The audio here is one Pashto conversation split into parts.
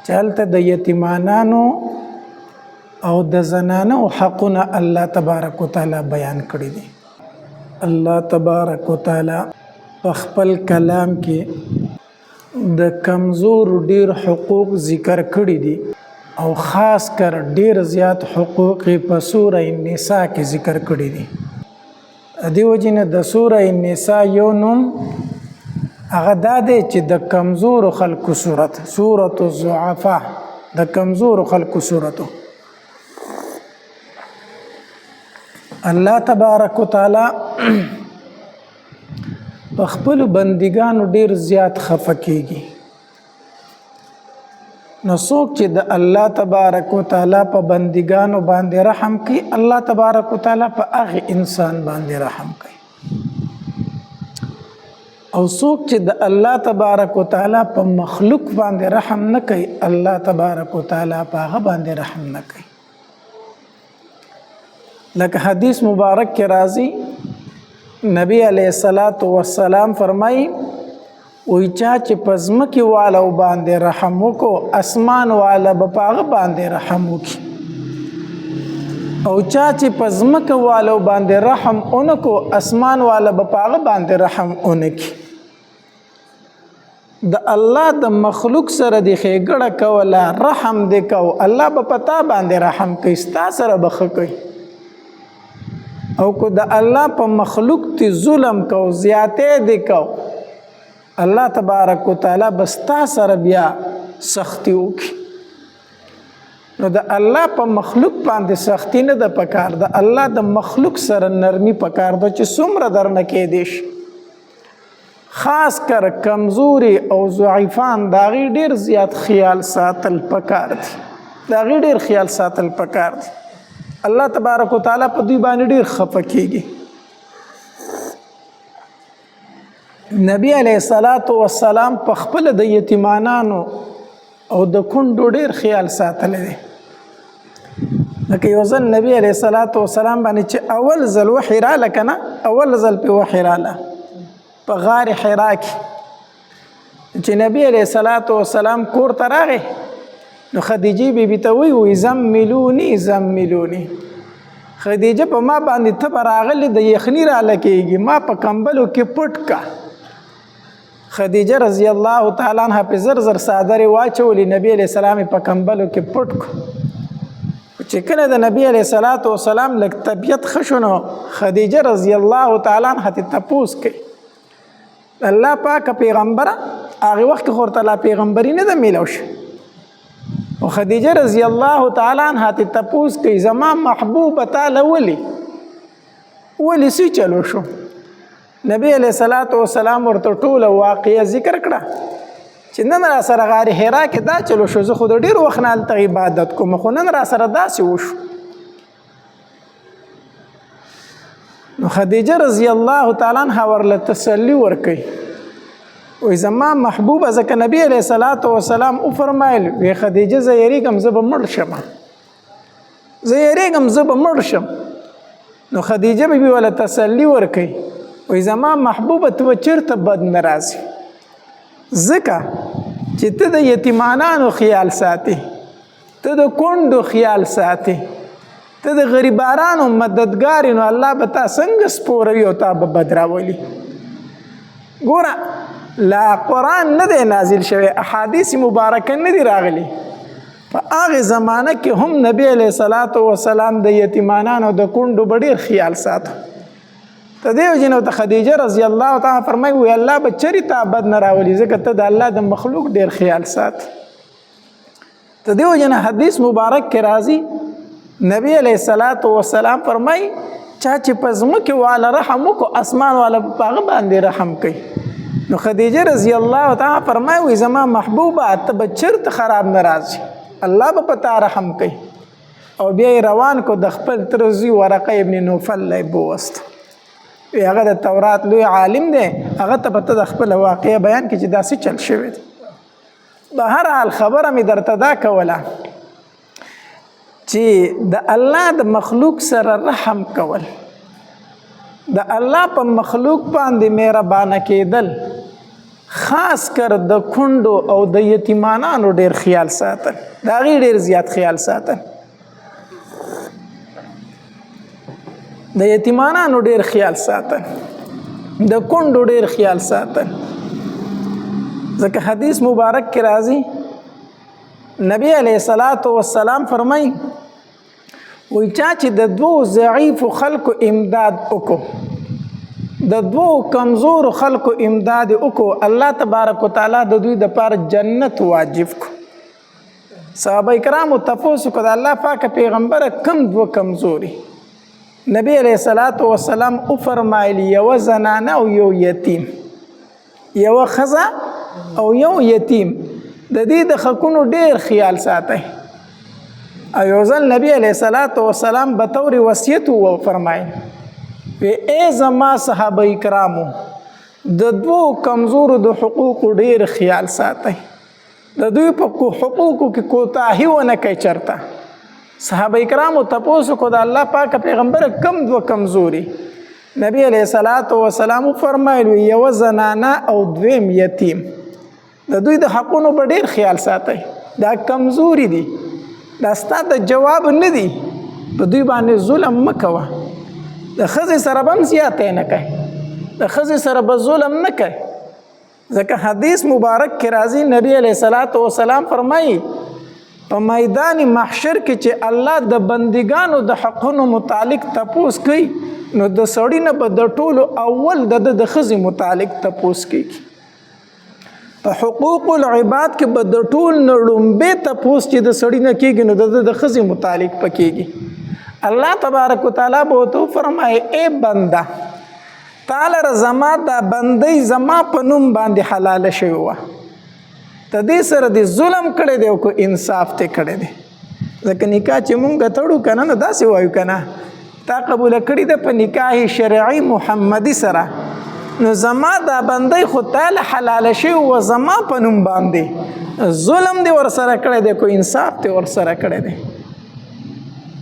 چې هلته د یتیمانانو او د زنانو حقونه الله تبارک وتعالی بیان کړی دي. الله تبارک وتعالی په خپل کلام کې د کمزور ډیر حقوق ذکر کړی دي او خاص کر ډیر زیات حقوق په سوره النساء کې ذکر کړی دي. دیو جن د سوره النساء یو نوم هغه دا دی چې د کمزور خلکو صورت، سورۃ الضعفاء، د کمزور خلکو صورت. الله تبارک وتعالى په خپل بندګانو ډیر زیات خفه کیږي. نو څوک چې د الله تبارک وتعالى په بندګانو باندې رحم کوي، الله تبارک وتعالى په هغه انسان باندې رحم کوي. او څوک چې د الله تبارک وتعالى په مخلوق باندې رحم نه کوي، الله تبارک وتعالى په هغه باندې رحم نه کوي. لکه حدیث مبارک کې راځي، نبی علیہ الصلات والسلام فرمایي، وی چا چې په ځمکې والو باندې رحم وکړو، اسمان والا به په هغه باندې رحم وکړي، او چا چې په ځمکه والو باندې رحم اونکو، اسمان والا به په هغه باندې رحم اونکي. د الله د مخلوق سره د ښېګړه کوله، رحم دې کو، الله به په تا باندې رحم کوي، ستا سره به ښه کوي. او کو د الله په مخلوق تی ظلم کو، زیاته دې کو، الله تبارک وتعالى به ستا سره بیا سختی وکړي. نو د الله په مخلوق باندې سختی نه ده پکار، د الله د مخلوق سره نرمي پکار ده چې څومره درنه کېدی شي. خاص کر کمزوري او ضعیفان، د هغې ډېر زیات خیال ساتل پکار دي، د هغې ډېر خیال ساتل پکار دي. الله تبارک وتعالی په دوی باندې ډېر خفه کېږي. نبی علیه الصلاة والسلام په خپل د یتیمانانو او د کونډو ډېر خیال ساتلی دی. لکه یو ځل نبی علیه الصلاة والسلام باندې چې اول ځل وحی راله که نه، اول ځل پې وحی راله په غار حرا کې، چې نبی علیه الصلاة والسلام کور ته راغی، نو خدیجې بیبي ته وایي، وایي زملوني زملوني. خدیجه په ما باندې تبه راغلې، د یخني راله کېږي، ما په کمبلو کې پټ کا. خدیجه رضی الله تعالی عنها په زر زر څادرې واچولې، نبی علیه السلام په کمبلو کې پټ کړ. چې کله د نبی علیه الصلاة والسلام لږ طبیعت ښه شو، نو خدیجه رضی الله تعالی عنها ته تپوس کوي، الله پاک پیغمبره، هغه وخت خو ورته لا پیغمبري نه ده میلاو شوې، او خدیجه رضی الله تعالی عنها ته تپوس کوي، زما محبوبه تاله ولې ولې څه چلو شو؟ نبی علیہ الصلات والسلام ورته ټوله واقعه ذکر کړه چې نن را سره غار حرا کې دا چلو شو، زه خو د ډېر وخت نه هلته عبادت کوم، خو نن را سره داسې وشو. نو خدیجه رضی الله تعالی عنها ورله تسلی ورکوي، وایي زما محبوبه، ځکه نبی علیه الصلاة والسلام وفرمایل، وی خدیجه زه یریږم زه به مړ شم، زه یریږم زه به مړ شم. نو خدیجه بی بی ولا تسلی ورکوي، وایي زما محبوبه ته به چېرته بد نه راځي، ځکه چې ته د یتیمانانو خیال ساتې، ته د کونډو خیال ساتې، ته د غریبارانو مددګار، نو الله به تا څنګه سپوروي او تا به بد راولي. ګوره لا قرآن نه دی نازل شوی، احادیث مبارکه نه دی راغلي، په هغه زمانه کې هم نبی علیه الصلاة والسلام د یتیمانانو د کونډو به ډېر خیال ساته. ته دیو جن ته خدیجه رضی الله تعالی فرمایي، وی الله به چېرې تا بد نه راولي، ځکه ته د الله د مخلوق ډېر خیال ساتې. ته دیو جن حدیث مبارک کې راځي، نبی علیه الصلاة والسلام فرمایي، چا چې په ځمکې والا رحم وکړو، اسمان والا په هغه باندې رحم کوي. نو خدیجه رضی الله تعالی فرمایي، وی زما محبوبه ته به چېرته خراب نه راځي، الله به په تا رحم کوي. او بیا یې روان کو د خپل تره زوی ورقه ابن نوفل له یې بوست، وی هغه د تورات لوی عالم دی، هغه ته به ته د خپله واقعه بیان کړي چې داسې چل شوی دی. بهرحال خبره مې درته دا کوله چې د الله د مخلوق سره رحم کول، د الله په مخلوق باندې مهربانه کېدل، خاص کر د کونډو او د یتیمانانو ډیر خیال ساتل، د هغې ډیر زیات خیال ساتل، د یتیمانانو ډیر خیال ساتل، د کونډو ډیر خیال ساتل. ځکه حدیث مبارک کې راځي، نبی علیه الصلاۃ والسلام فرمایي، وای چا چې د دوو ضعیفو خلکو امداد وکړو، د دوو کمزورو خلکو امداد وکړو، الله تبارک وتعالی د دوی د پاره جنت واجب کو. صحابه کرامو تپوس وکړ، د الله پاک پیغمبر کم دوه کمزوري؟ نبی علیه الصلاۃ والسلام او فرمایلی، یو زنانه او یو یتیم، یو خزه او یو یتیم، د دې د حقونو ډیر خیال ساتي. او یو ځل نبی علیه الصلاۃ والسلام به تور وصیت و فرمایل، وی ای زما صحابه کرامو، د دوو کمزورو د حقوقو ډیر خیال ساتي، د دوی په حقوقو کې کوتاهي ونه کوي چرته. صحابه کرامو تپوس کو، د الله پاک پیغمبر کم دوه کمزوري؟ نبی علیه الصلاۃ والسلام فرمایل، یو زنانه او دویم یتیم، د دوی د حقونو په ډیر خیال ساتي، دا کمزوري دي، دا ستا د جواب نه دي، په دوی باندې ظلم مه کوه. د ښځې سره به هم زیاتی نه کوي، د ښځې سره به ظلم نه کوي. ځکه حدیث مبارک کې راځي، نبی علیه الصلاۃ والسلام فرمایي، په میدان محشر کې چې الله د بندګانو د حقونو متعلق تپوس کوي، نو د سړي نه به د ټولو اول د ده د ښځې متعلق تپوس کیږي. په حقوق العباد کې به د ټول نه ړومبی تپوس چې د سړي نه کیږي، نو د ده د ښځې متعلق پکېږي. الله تبارک وتعالی به ورته وفرمایي، ای بنده، تا لره زما دا بندۍ زما په نوم باندې حلاله شوې وه، ته دې سره دې ظلم کړی دی او که انصاف دې کړی دی؟ ځکه نکاح چې مونږ تړو که نه، نو داسې وایو که نه، تا قبوله کړې ده په نکاح شرعي محمدي سره، نو زما دا بندۍ خو تا له حلاله شوې وه زما په نوم باندې، ظلم دې ورسره کړی دی که انصاف دې ورسره کړی دی؟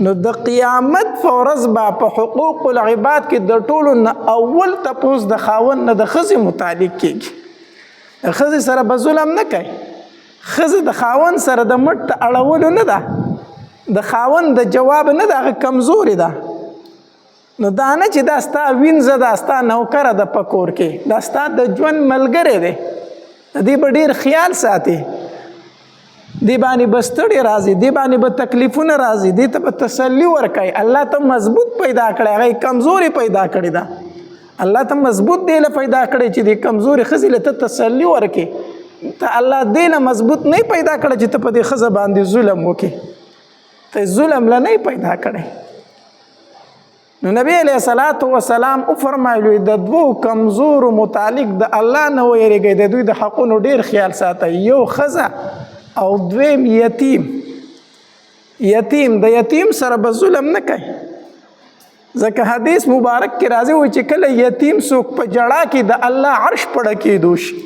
نو د قیامت په ورځ به په حقوق العباد کې د ټولو نه اول تپوس د خاوند نه د ښځې متعلق کېږي. د ښځې سره به ظلم نه کوي. ښځه د خاوند سره د مټ ته اړولو نه ده، د خاوند د جواب نه ده، هغه کمزورې ده. نو دا نه چې دا ستا وینځه ده، ستا نوکره ده په کور کې، دا ستا د ژوند ملګری دی، د دې به ډېر خیال ساتي، دې باندې به ستړي راځي، دې باندې به تکلیفونه راځي، دې ته به تسلی ورکوي. الله ته مضبوط پیدا کړی، هغه یې کمزوري پیدا کړې ده، الله ته مضبوط دې له پیدا کړی چې دې کمزوري ښځې له ته تسلی ورکړي. ته الله دې له مضبوط نه پیدا کړی چې ته په دې ښځه باندې ظلم وکړې، ته ظلم له نه پیدا کړی. نو نبی علیه الصلاۃ والسلام او فرمایلو، د دوو کمزورو متعلق د الله نه ویریږئ، د دوی د حقونو ډیر خیال ساتئ، یو ښځه او دویم یتیم. یتیم، د یتیم سره به ظلم نه کوي. ځکه حدیث مبارک کې راځي و چې کله یتیم څوک په جړا کې د الله عرش پړه کېدو شي،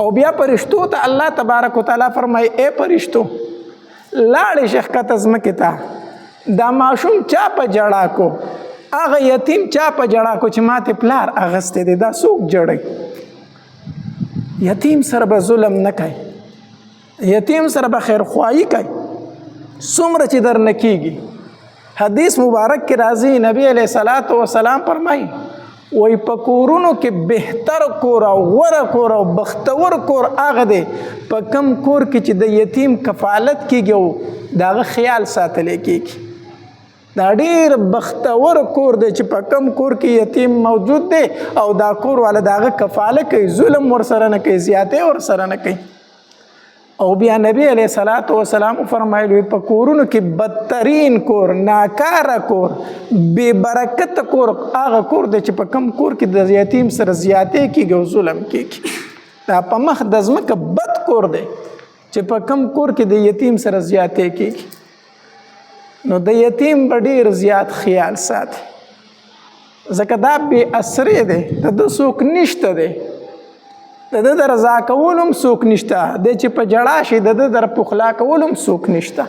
او بیا پرشتو ته الله تبارک وتعالی فرمایي، ای پرشتو، لاړې شي ښکته ځمکې ته، دا ماشوم چا په جړا کو، هغه یتیم چا په جړا کو چې ماته پلار اغستې دی، دا څوک جړی؟ یتیم سره به ظلم نه کوي، یتیم سره به خیرخواهي کوي څومره چې درنه کېږي. حدیث مبارک کې راځي، نبی علیه الصلاۃ والسلام فرمایي، وای په کورونو کې بهتر کور او غوره کور او بختور کور هغه دی په کم کور کې چې د یتیم کفالت کېږي او د هغه خیال ساتلی کېږي. دا ډیر بختور کور دی چې په کم کور کې یتیم موجود دی او دا کور والا د هغه کفاله کوي، ظلم ورسره نه کوي، زیاتی ورسره نه کوي. او بیا نبی علیه الصلاۃ والسلام فرمایلی، په کورونو کې بدترین کور، ناکاره کور، بے برکت کور هغه کور دی چې په کم کور کې د یتیم سره زیاتې کېږي او ظلم کېږي. دا په مخ د ځمکه بد کور دی چې په کم کور کې د یتیم سره زیاتې کېږي. نو د یتیم به ډیر زیات خیال ساتي، ځکه دا بې اسرې دی، د ده څوک نشته دی، د ده د رضا کولو هم څوک نشته دی، چې په جړا شي د ده د پخلا کولو هم څوک نشته.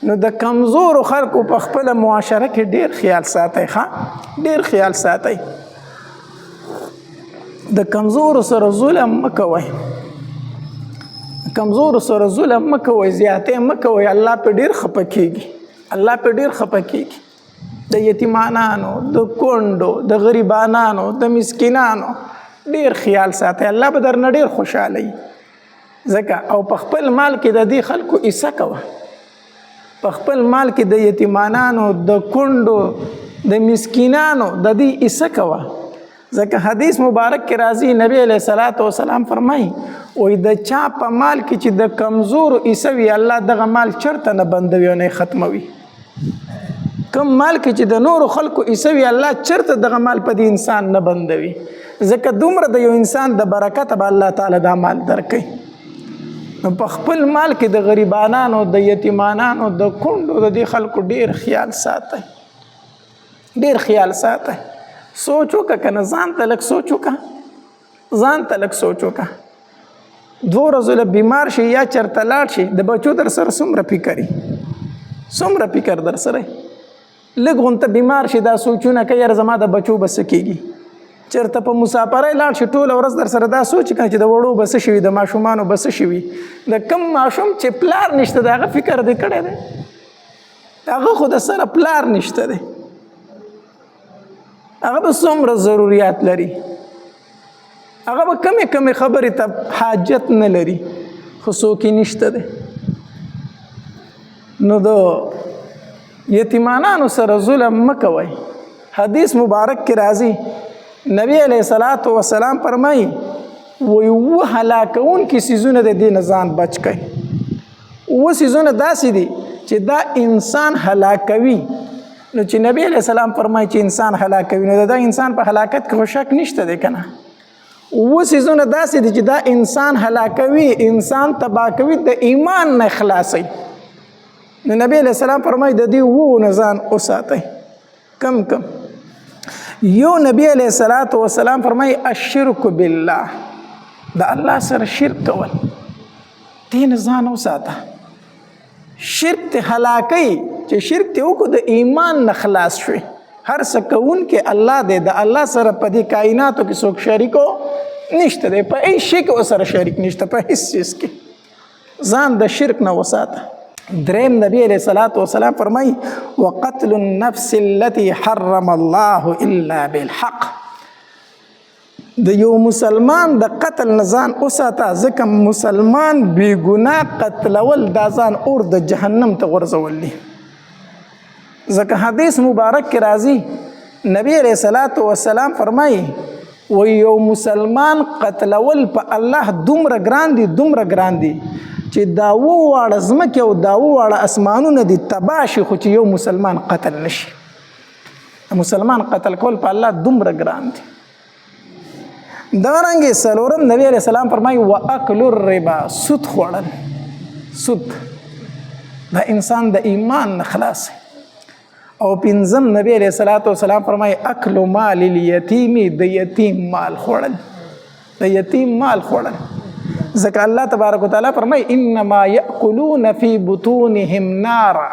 نو د کمزورو خلکو په خپله معاشره کې ډیر خیال ساتئ، ښه ډیر خیال ساتئ. د کمزور سره ظلم مکوئ، کمزور سره ظلم مکوئ، زیاته مکوئ، الله په ډیر خپه کیږي، الله په ډیر خپه کیږي. د یتیمانانو، د کونډو، د غریبانانو، د مسکینانو ډیر خیال ساتي، الله به درنه ډیر خوشاله وي. ځکه او په خپل مال کې د دې خلکو حصه کوه، په خپل مال کې د یتیمانانو، د کونډو، د مسکینانو د دې حصه کوه. ځکه حدیث مبارک کې راځي، نبی علیه الصلاة والسلام فرمایي وایي د چا په مال کې چې د کمزورو حصه وي، الله دغه مال چرته نه بندوي او نه ختموي. کوم مال کې چې د نورو خلکو حصه وي، الله چرته دغه مال په دې انسان نه بندوي. ځکه دومره د یو انسان د برکت به الله تعالی دا مال درکوي. نو په خپل مال کې د غریبانانو، د یتیمانانو، د کونډو، د دې خلکو ډیر خیال ساتئ، ډیر خیال ساتئ. سوچ وکړه که نه، ځان ته لږ سوچ وکړه، ځان ته لږ سوچ وکړه. دوه ورځو له بیمار شي یا چېرته لاړ شي، د بچو در سره څومره فکر وي، څومره فکر در سره. لږ غونته بیمار شي دا سوچونه کوي، یاره زما د بچو به څه کېږي. چېرته په مسافرۍ لاړ شي، ټوله ورځ در سره دا سوچ کوي چې د وړو به څه شوي، د ماشومانو به څه شوي. د کم ماشوم چې پلار نشته د هغه فکر دې کړی دی؟ هغه خو د سره پلار نشته دی، هغه به څومره ضروریات لري، هغه به کمې کمې خبرې ته حاجت نه لري، خو څوک یې نشته دی. نو د یتیمانانو سره ظلم مه کوئ. حدیث مبارک کې راځي، نبی علیه الصلاة والسلام فرمایي وایي اووه هلاکوونکي څیزونه د دې نه ځان بچ کړئ. اووه څیزونه داسې دي چې دا انسان هلاکوي. نو چې نبی علیه السلام فرمایي چې انسان هلاکوي، نو دا انسان په هلاکت کې خو شک نشته دی که نه. اووه څیزونه داسې دي چې دا انسان هلاکوي، انسان تباه کوي، د ایمان نه خلاصوي. نو نبی علیه السلام فرمایي د دې اوو نه ځان وساتئ. کم کم یو نبی علیه الصلاة والسلام فرمایي الشرک بالله، د الله سره شرک کول، دې نه ځان وساته. شرک ته هلاکوي، چې شرک ته وکړو د ایمان نه خلاص شوې. هر څه کوونکی الله دی، د الله سره په دې کائناتو کې څوک شریکو نشته دی، په هیڅ شي کې ورسره شریک نشته، په هیڅ څیز کې. ځان د شرک نه وساته. دریم نبی علیه الصلاة والسلام فرمایي وقتل النفس التي حرم الله الا بالحق، د یو مسلمان د قتل نه ځان وساته، ځکه مسلمان بې ګناه قتلول دا ځان اور د جهنم ته غورځول دي. ځکه حدیث مبارک کې راځي، نبی علیه الصلاة والسلام فرمایي وایي یو مسلمان قتلول په الله دومره ګران دي، دومره ګران دي چې دا اووه واړه ځمکې او دا اووه واړه اسمانونه دي تباه شي، خو چې یو مسلمان قتل نه شي. مسلمان قتل کول په الله دومره ګران دي. دارنګه څلورم نبی علیه السلام فرمایي واکل الربا، سود خوړل، سود دا انسان د ایمان نه خلاص. او پنځم نبی علیه الصلاة والسلام فرمایي اکل مال الیتیم، د یتیم مال خوړل، د یتیم مال خوړل. ځکه الله تبارک وتعالی فرمایي انما یاکلون فی بطونهم نارا،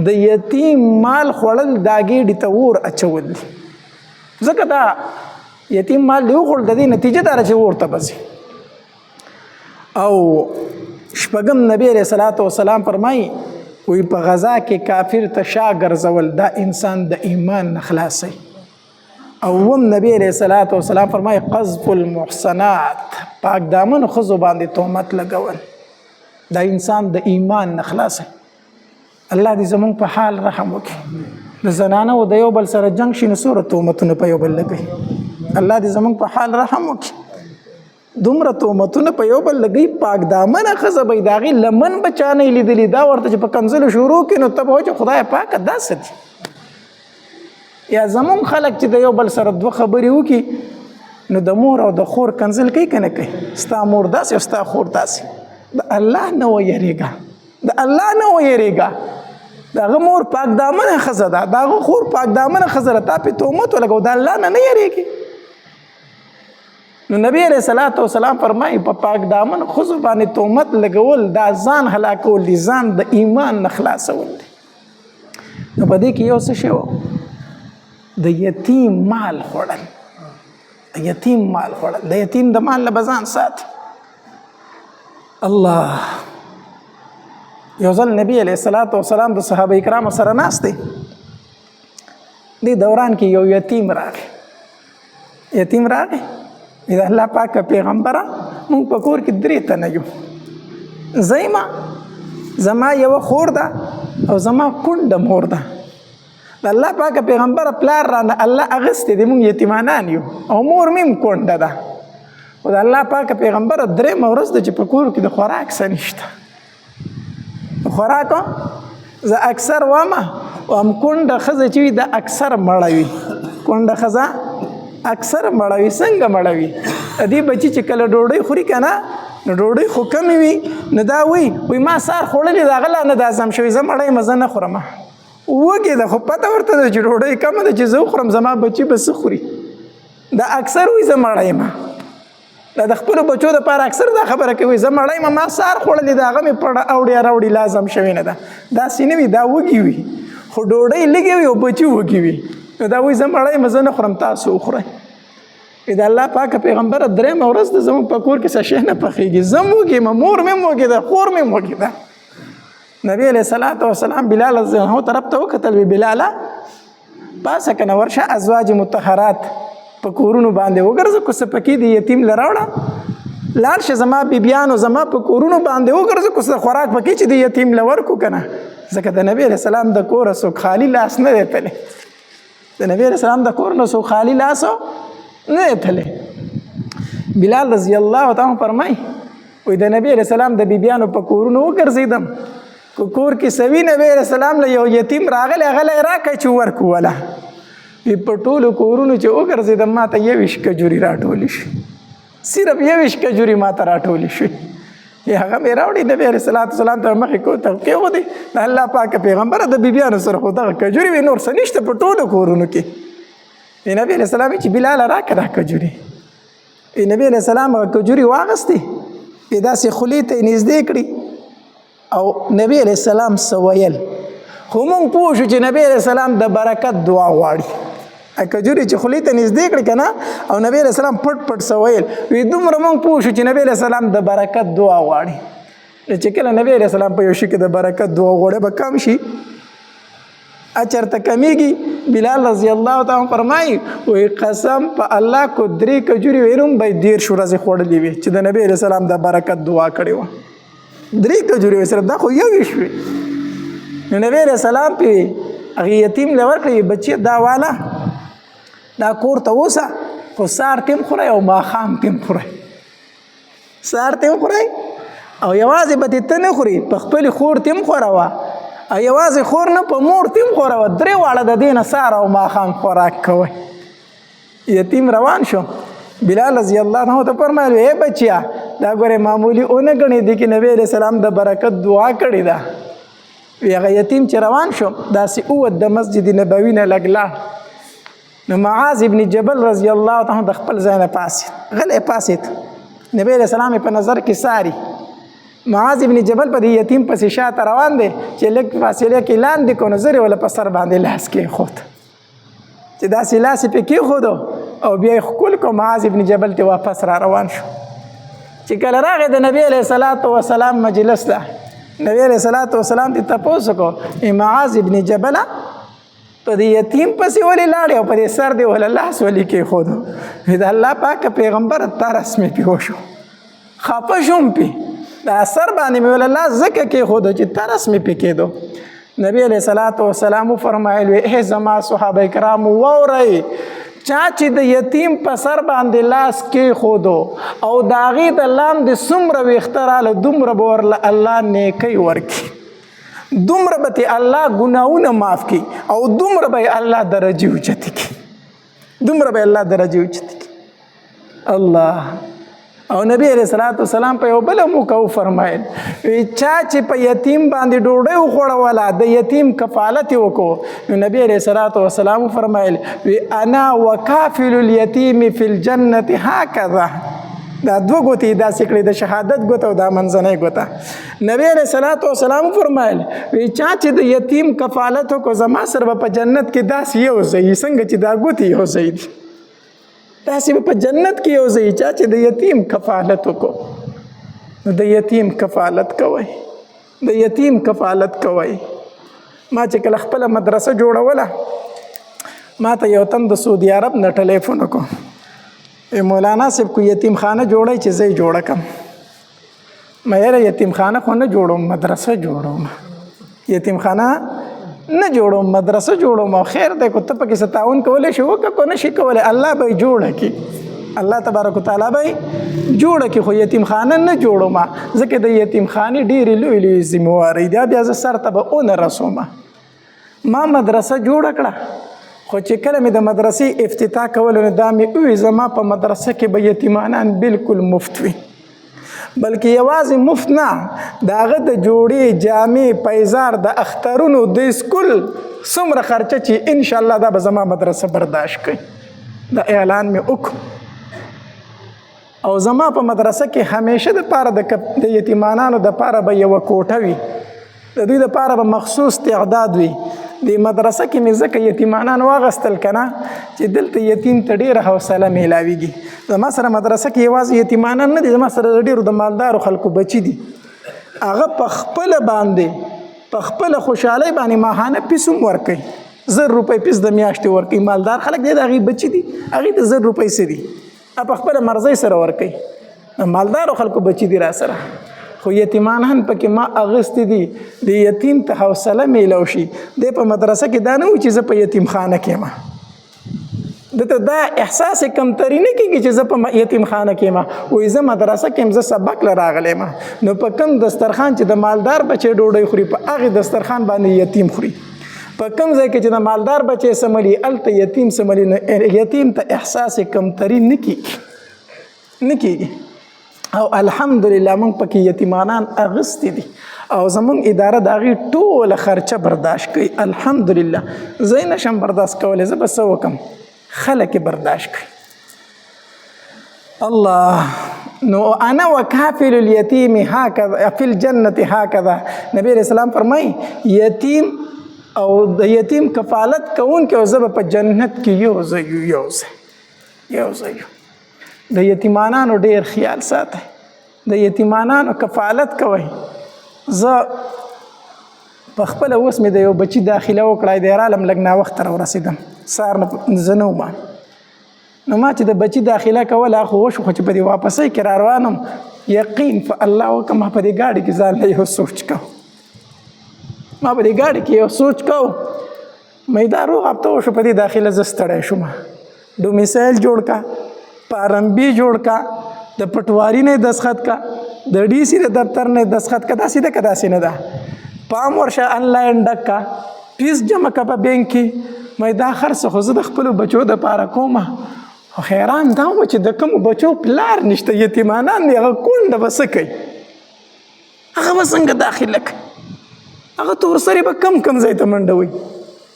د یتیم مال خوړل دا ګېډې ته اور اچول دي. ځکه دا یتیم مال دی وخوړل، د دې نتیجه دا ده چې اور ته به ځي. او شپږم نبی علیه الصلاة والسلام فرمایي وایي په غذا کې کافر ته شا ګرځول دا انسان د ایمان نه خلاصوي. او اووم نبی علیه الصلاة والسلام فرمایي قذف المحصنات، پاک دامنو ښځو باندې تهمت لګول دا انسان د ایمان نه خلاصوي. الله دې زمونږ په حال رحم وکړي. د زنانو د یو بل سره جنګ شي نو څومره تهمتونه په یو بل لګوي. الله دې زمونږ په حال رحم وکړي. دومره تهمتونه په یو بل لګوي، پاک دامنه ښځه به یې د هغې لمن به چا نه لیدلي، دا ورته چې په کنځلو شروع کړي نو ته به وایې چې خدای پاکه دا څه دي. یا زمونږ خلک چې د یو بل سره دوه خبرې وکړي نو د مور او د خور کنځل کوي که نه کوي؟ ستا مور داسې او ستا خور داسې. د الله نه ویرېږه، د الله نه ویرېږه. د هغه مور پاک دامنه ښځه ده، د هغه خور پاک دامنه ښځه ده، تا پرې تهمت ولګو، د الله نه نه یریږي. نو نبی علیه الصلاة والسلام فرمایي په پاک دامن ښځو باندې تهمت لګول دا ځان هلاکول دي، ځان د ایمان نه خلاصول دي. نو په دې کې یو څه شی و، د یتیم مال خوړل. د یتیم مال خوړل، د یتیم د مال نه به ځان ساتي. الله، یو ځل نبی علیه الصلاة والسلام د صحابه کرامو سره ناست دی. دې دوران کې یو یتیم راغی. یتیم راغی، د الله پاک پیغمبره، مونږ په کور کې درې تنه یو، زه یم، زما یوه خور ده او زما کونډه مور ده. د الله پاک پیغمبر، پلار رانه الله اغستې دی، مونږ یتیمانان یو او مور مې هم کونډه ده. خو د الله پاک پیغمبر، درېیمه ورځ ده چې په کور کې د خوراک څه نشته. خوراک، زه اکثر وامه وام، کونډه ښځه چې وي، دا اکثر مړه وي. کونډه ښځه اکثر مړه وي. څنګه مړه وي؟ د دې بچي چې کله ډوډۍ خوري که نه، نو ډوډۍ خو کمې وي، نو دا وایي، وایي ما سهار خوړلې ده، هغه لا نه ده هضم شوې، زه مړه یم، زه نه خورم. وږې ده، خو پته ورته ده چې ډوډۍ کمه ده، چې زه وخورم زما بچي به څه خوري؟ دا اکثر وایي زه مړه یم. دا د خپلو بچو دپاره اکثر دا خبره کوي، زه مړه یم، ما سهار خوړلې ده، هغه مې پړه اوړي راوړي، لا هضم شوې نه ده. داسې نه وي، دا وږي وي، خو ډوډۍ لږې وي او بچي وږي وي، نو دا وایي زه مړه یم، زه نه خورم، تاسو وخورئ. د الله پاک پیغمبره، درېیمه ورځ ده، زموږ په کور کې څه شی نه پخېږي، زه هم وږی یم، مور مې هم وږې ده، خور مې هم وږې ده. نبی علیه الصلاة والسلام بلال رضی الله عنه طرف ته وکتل، وی بلاله، پاسه کنه، ورشه ازواج مطهرات په کورونو باندې وګرځه، کو څه پکې دی یتیم له راوړه. لاړ شه زما بیبیانو، زما په کورونو باندې وګرځه، کو څه خوراک پکې چې دی یتیم له ورکو کنه. ځکه د نبی علیه السلام د کوره څوک خالی لاس نه دی تللی. د نبی علیه السلام د کور نه څوک خالی لاس نه دی تللی. بلال رضی الله تعالی فرمایي، وایي د نبی علیه السلام د بیبیانو په کورونو وګرځېدم، که کور کې سوي نبی علیه السلام له یو یتیم راغلی، هغه له یې راکړه چې ورکوله. وایي په ټولو کورونو چې وګرځېدم، ما ته 21 کجوري راټولې شوې، صرف 21 کجوري ما ته راټولې شوې. هغه مې راوړي، نبی علیه الصلاة والسلام ته مخې کو ته کېښودې. د الله پاک پیغمبره، د بیبیانو سره خو دغه کجوري وي، نور څه نشته په ټولو کورونو کې. نبی علیه السلام چې بلاله، راکړه دا کجوري. نبی علیه السلام هغه کجوري واغستې، داسې خولې ته یې نږدې کړي او نبی علیه السلام څه ویل، خو مونږ پوه شو چې نبی علیه السلام د برکت دعا غواړي. کجوري چې خولې ته نږدې کړې که نه او نبی علیه السلام پټ پټ څه ویل، وی دومره مونږ پوه شو چې نبی علیه السلام د برکت دعا غواړي. چې کله نبی علیه السلام په یو شي کې د برکت دعا غواړي، به کم شي؟ اچرته کمیږي؟ بلال رضی الله تعالی فرمایي، وی قسم په الله، کو درې کجوري وینم به 30 ورځې خوړلې وي چې د نبی علیه السلام د برکت دعا کړې وه. درې کجوري وې، صرف دا خو 21 وي. نو نبی علیه السلام پې هغې یتیم له ورکړې، بچیه دا واله، دا کور ته اوسه، خو سهار تیم خورئ او ماښام تیم خورئ، سهار تیم خورئ او یوازې به دې ته نه خوري، په خپلې خور تیم خوروه، او یوازې خور نه، په مور تیم خوروه، درې واړه د دې نه سهار او ماښام خوراک کوئ. یتیم روان شو. بلال رضی الله عنه ته فرمایل، ای بچیا، دا ګوره معمولی اونه ګڼې، دي کې نبی علیه السلام د برکت دعا کړې ده. هغه یتیم چې روان شو، داسې اووت د مسجد نبوي نه لږ لاړ، نو معاذ ابن جبل رضی الله تعالی د خپل ځای نه پاڅېد، غلی پاڅېد. نبی علیه السلام په نظر کې ساري. معاذ ابن جبل په دې یتیم پسې شاته روان دی، چې لږ فاصله کې لاندې کو، نو زر یې وله په سر باندې لاس کېښود. چې داسې لاس یې پې کېښودو او بیا یې ښکل کو، معاذ ابن جبل ته واپس را روان شو. چې کله راغی د نبی علیه الصلاة والسلام مجلس ته، نبی علیه الصلاة والسلام ته تپوس وکړو، معاذ ابن جبل، په دې یتیم پسې ولې لاړې او په دې سر دې وله لاس ولې کېښودو؟ د الله پاک پیغمبر، ترس مې پې وشو، خفه شوم پې، دا سر باندې مې وله لاس ځکه کېښودو چې ترس مې پې کېدو. نبی علیه الصلاة والسلام وفرمایل، ای زما صحابه کرام، واورئ، چا چې د یتیم په سر باندې لاس کېښودو او د هغې د لاندې څومره ویښته راله، دومره به ورله الله نیکۍ ورکړي، دومره به ترې الله ګناهونه معاف کړي او دومره به یې الله درجې اوچتې کړي، دومره به الله درجې اوچتې کړي. الله، او نبی علیه الصلاة والسلام په یو بله موقع وفرمایل، وی چا چې په یتیم باندې ډوډۍ وخوړوله، د یتیم کفالت یې وکړو، نو نبی علیه الصلاة والسلام وفرمایل، وی انا وکافل الیتیم فی الجنة هکذا. دا دوه ګوتې داسې کړې، د شهادت ګوته او دا منځنۍ ګوته. نبی علیه الصلاة والسلام وفرمایل، وی چا چې د یتیم کفالت وکړو، زما سره به په جنت کې داسې یو ځای، څنګه چې دا ګوتې یو ځای دي. تاسې به په جنت کې یو ځای، چا چې د یتیم کفالت وکړو. نو د یتیم کفالت کوئ، د یتیم کفالت کوئ. ما چې کله خپله مدرسه جوړوله، ما ته یو تن د سعودي عرب نه ټلیفون وکړو، مولانا صاحب کو یتیم خانه جوړی چې زه یې جوړه کړم. ما یاره یتیم خانه خو نه جوړوم، مدرسه جوړوم. یتیم خانه نه جوړوم، مدرسه جوړوم. او خیر دی، که ته پکې څه تعاون کولی شي وکړه، که نه شي کولی الله به یې جوړه کړي، الله تبارک وتعالی به یې جوړه کړي. خو یتیم خانه نه جوړوم، ځکه د یتیم خانې ډېرې لویې لویې ذمهوارۍ دي، بیا زه سر ته به ونه رسوم. ما مدرسه جوړه کړه، خو چې کله مې د مدرسې افتتاح کولو، نو دا مې وویل زما په مدرسه کې به یتیمانان بالکل مفت وي، بلکې یوازې مفت نه، د هغه د جوړې، جامې، پیزار، د اخترونو، د سکول څومره خرچه چې انشاءالله دا به زما مدرسه برداشت کوي. دا اعلان مې وکړو. او زما په مدرسه کې همیشه د پاره د یتیمانانو د پاره به یوه کوټه وي، د دوی د پاره به مخصوص تعداد وي. د مدرسه کې مې ځکه یتیمانان واغستل که نه چې دلته یتیم ته ډېره حوصله میلاویږي. زما سره مدرسه کې یوازې یتیمانان نه دي، زما سره د ډېرو د مالدارو خلکو بچي دي. هغه په خپله باندې په خپله خوشحالۍ باندې ماهانه فیس هم ورکوي، 1000 روپۍ فیس د میاشتې ورکوي. مالدار خلک دی، د هغې بچي دي، هغې ته 1000 روپۍ څه دي، په خپله مرضۍ سره ورکوي. د مالدارو خلکو بچي دي را سره، خو یتیمان هم پکې ما اغستې دي. د یتیم ته حوصله میلاو شي. دی په مدرسه کې دا نه و چې زه په یتیم خانه کې یم، ده ته دا احساس کمتري نه کېږي چې زه په یتیم خانه کې یم. وایي زه مدرسه کې یم، زه سبق له راغلی یم. نو په کوم دسترخوان چې د مالدار بچی ډوډۍ خوري، په هغې دسترخوان باندې یتیم خوري. په کوم ځای کې چې د مالدار بچی سملي، هلته یتیم سملي. نو یتیم ته احساس کمتري نه کېږي، نه کېږي. او الحمدلله موږ پکې یتیمانان اغستې دي، او زموږ اداره د هغې ټوله خرچه برداشت کوي. الحمدلله زه یې نه شم برداشت کولی، زه به څه وکړم، خلک یې برداشت کوي. الله. نو انا وکافل الیتیم هکذا فی الجنة هکذا. نبی علیہ السلام فرمایي یتیم او د یتیم کفالت کوونکی او زه به په جنت کې یو ځای یو، یو ځای، یو ځای یو. د یتیمانانو ډېر خیال ساتئ، د یتیمانانو کفالت کوئ. زه په خپله اوس مې د یو بچي داخله وکړه، دی رالم لږ ناوخته راورسېدم، سهار نه زه نه وم. نو ما چې د بچي داخله کوله خو وشو، خو چې په دې واپسۍ کې را روان وم، یقین په الله وکړه ما په دې ګاډي کې ځان له یو سوچ کوو، ما په دې ګاډي کې یو سوچ کوو، مې دا روغ هفته وشو په دې داخله زه ستړی شوم. ډومیسایل جوړ کا، فارم بي جوړ کا، د پټواري نه دستخط کا، د ډي سي د دفتر نه دستخط کا، داسې ده که داسې نه ده؟ پام ورشه انلاین ډک کا، فیس جمع کا په بانک کې. مې دا هر څه خو زه د خپلو بچو دپاره کوم، خو حیران دا وم چې د کومو بچو پلار نشته، یتیمانان دي، هغه کونډه به څه کوي، هغه به څنګه داخله کوي، هغه تورسرې به کم کم ځای ته منډه وهي،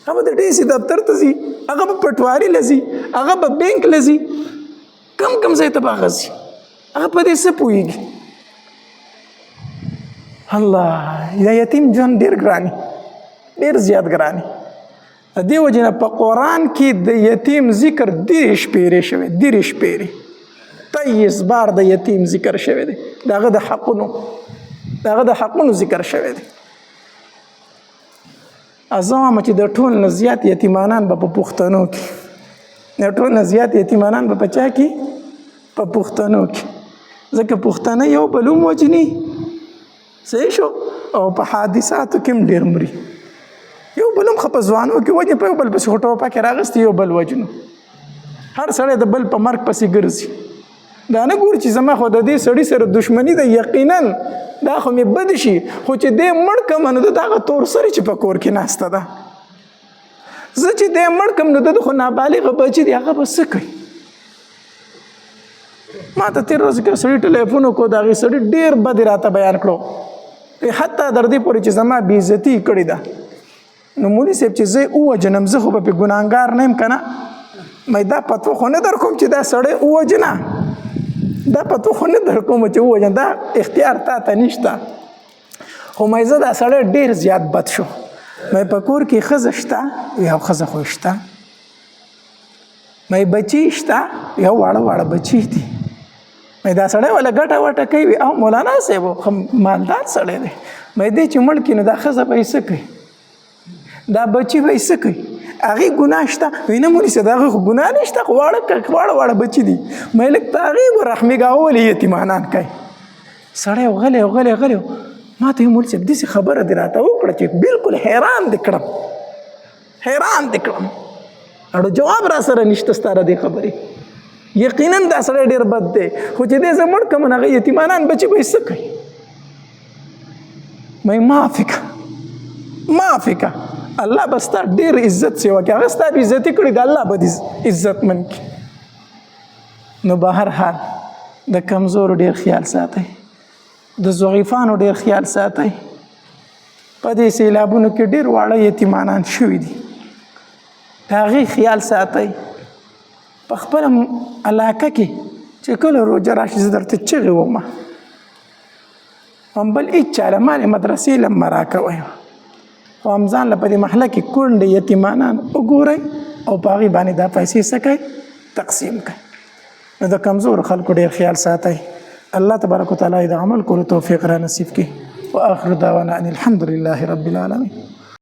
هغه به د ډي سي دفتر ته ځي، هغه به پټواري له ځي، هغه به بانک له ځي، کم کم ځای ته به هغه ځي، هغه په دې څه پوهېږي؟ الله، دا یتیم ژوند ډېر ګران، ډېر زیات ګران. د دې وجې نه په قرآن کې د یتیم ذکر 30 پیرې شوی، 30 پیرې، 23 بار د یتیم ذکر شوی دی، د هغه د حقونو، د هغه د حقونو ذکر شوی دی. زه وایم چې د ټول نه زیات یتیمانان به په پښتنو کې، د ټول نه زیات یتیمانان به په چا کې؟ په پښتنو کې، ځکه پښتانه یو بل هم وژني، صحیح شو، او په حادثاتو کې هم ډېر مري. یو بل هم ښه په ځوانو کې وژني، په یو بل پسې خو ټوپک یې راغستی، یو بل وژنو. هر سړی د بل په مرګ پسې ګرځي، دا نه ګوري چې زما خو د دې سړي سره دښمني ده، یقینا دا خو مې بد شي، خو چې دی مړ کړم نو د هغه تور سري چې په کور کې ناسته ده، زه چې دی مړ کړم نو د ده خو نابالغه بچي دی، هغه به څه کوي؟ ما ته تېره ورځ یو سړي ټلیفون وکړو، د هغې سړي ډېر بد یې راته بیان کړو، حتی در دې پورې چې زما بېعزتي یې کړې ده. نو مولوي صاحب چې زه یې ووژنم، زه خو به پرې ګناهګار نه یم که نه؟ مې دا پتو خو نه در کوم چې دا سړی ووژنه، دا پتو خو نه در کوم چې ووژنه، دا اختیار تا ته نشته. خو مې زه دا سړی ډېر زیات بد شو. مې په کور کې ښځه شته؟ یو ښځه خو شته. مې بچی شته؟ یو واړه واړه بچی دي. مې دا سړی ولا ګټه وټه کوي او مولانا صاحب خو مالدار سړی دی. مې دې چې مړ کړي نو دا ښځه به یې څه کوي؟ دا بچی به یې څه کوي؟ هغې ګناه شته؟ وایي نه مولوي صاحب، د هغې خو ګناه نشته، خو واړه واړه واړه بچي دي. مې لږ په هغې ورحمېږه، هغه ولې یتیمانان کوي؟ سړی غلی غلی غلی. ما ته یې مولوي صاحب، داسې خبره دې راته وکړه چې بالکل حیران دې کړم، حیران دې کړم. اړو جواب را سره نشته ستا د دې خبرې. یقینا دا سړی ډېر بد دی، خو چې دی زه مړ کړم نو هغه یتیمانان بچي به یې څه کوي؟ مې معافي که، معافي که، الله به ستا ډېر عزت سیوا کړي. هغه ستا بې عزتي کړې ده، الله به دې عزتمن کړي. نو به هر حال د کمزورو ډېر خیال ساتئ، د ضعیفانو ډېر خیال ساتئ. په دې سیلابونو کې ډېر واړه یتیمانان شوي دي، د هغې خیال ساتئ. په خپله علاقه کې چې کله روژه راشي، زه درته چغې وم، هم بل هېچا له مالې مدرسې له مه راکوئ، خو هم ځان له په دې محله کې کونډې یتیمانان وګورئ او په هغې باندې دا پیسې څه کوئ؟ تقسیم کړئ. نو د کمزورو خلکو ډېر خیال ساتئ. الله تبارک وتعالی د عمل کولو توفیق را نصیب کړي. واخر دعوانا ان الحمد لله رب العالمین.